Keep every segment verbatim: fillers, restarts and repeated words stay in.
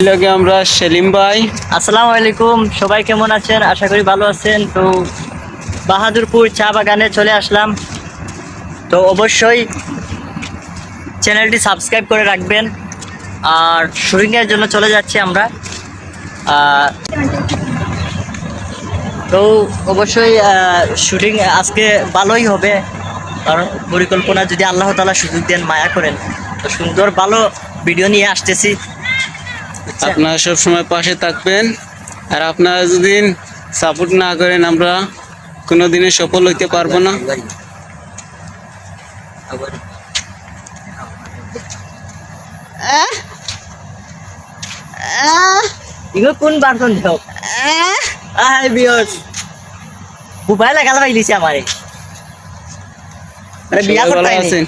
লগে আমরা সেলিম ভাই। আসসালামু আলাইকুম, সবাই কেমন আছেন? আশা করি ভালো আছেন। তো বাহাদুরপুর চা বাগানে চলে আসলাম, তো অবশ্যই চ্যানেলটি সাবস্ক্রাইব করে রাখবেন। আর শুটিংয়ের জন্য চলে যাচ্ছি আমরা। আহ, তো অবশ্যই শুটিং আজকে ভালোই হবে, কারণ পরিকল্পনা যদি আল্লাহ তাআলা সুযোগ দেন, মায়া করেন, তো সুন্দর ভালো ভিডিও নিয়ে আসতেছি। বুঝছেন? আপনারা সব সময় পাশে থাকবেন, আর আপনারা যদি সাপোর্ট না করেন, আমরা কোনোদিনও সফল হইতে পারবো না। আহ? আহ? ইগো কোন বার্তন দেও? আহ? আই বিয়স। বুবাই লাগাল পাইলিছে আমারে। আরে বিয়া সবাই ভালো করতাই নি? আছেন?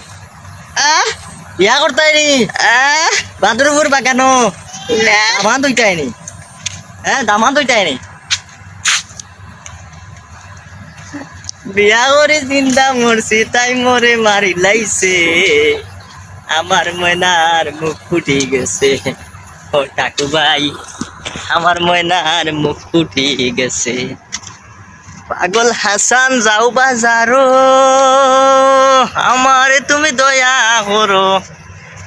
আহ? বিয়া করতাই নি? আহ? বাদুরপুর বাগানো। না। দামান দুইটাই নি। হ্যাঁ, দামান দুইটাই নি। বিয়া করি জিন্দা মরছি, তাই মোরে মারি লাইছে। আমার ময়নার মুখ ফুটি গেছে। ও টাকু ভাই, আমার ময়নার মুখ ফুটি গেছে। পাগল হাসান যাও বাজারো, আমারে তুমি দয়া করো।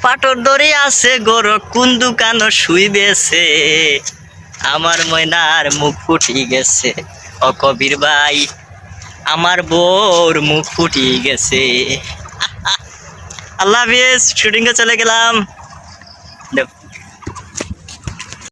পাটর দড়ি আছে গরো, কোন দোকানো শুইবেছে? আমার ময়নার মুখ ফুটি গেছে। ও কবির ভাই, আমার বউর মুখ ফুটি গেছে। আল্লাহ হাফিজ, শুটিংয়ে চলে গেলাম।